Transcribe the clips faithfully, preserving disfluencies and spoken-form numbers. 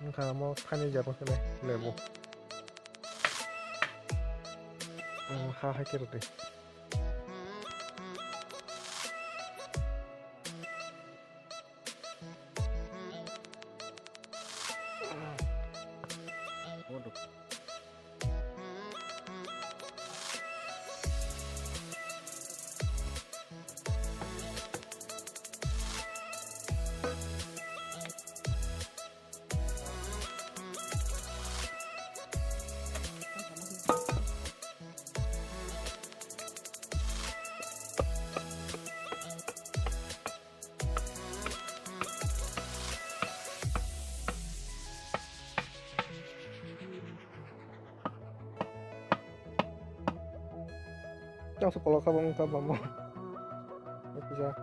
Wngkha omo thani jatma khe lebu. Hmm, ha hai khe rwdi. Yang sepuluh kabang kabang mo. Bisa.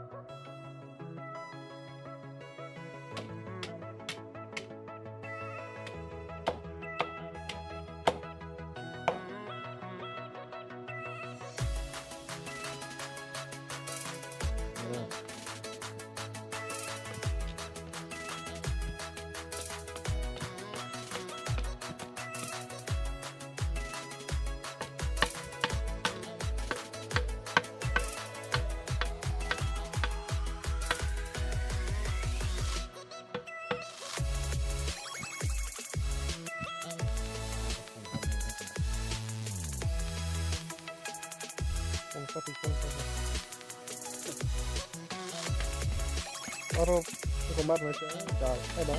Oro gomar no se dal, hai da.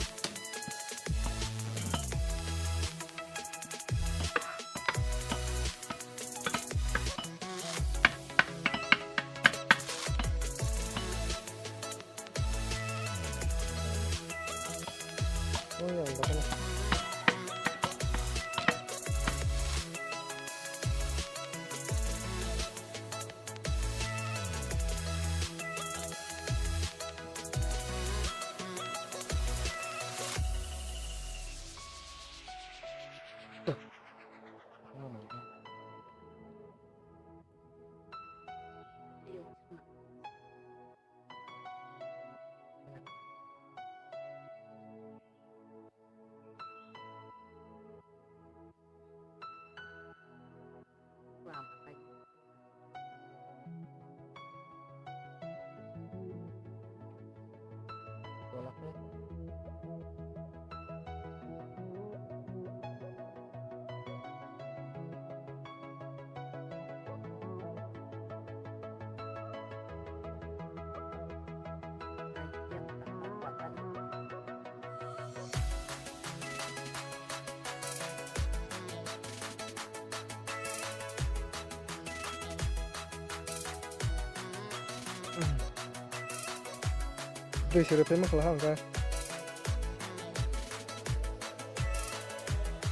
Dui sere payment khala hangka.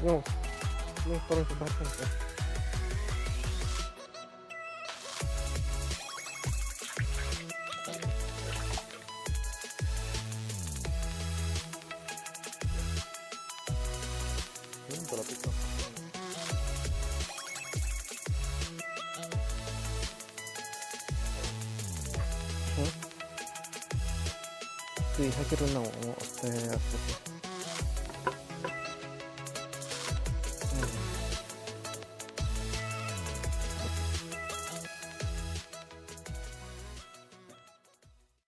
Yo, yo, torong se bahar hangka. Twi hai khe rwna nango, aste aste khe.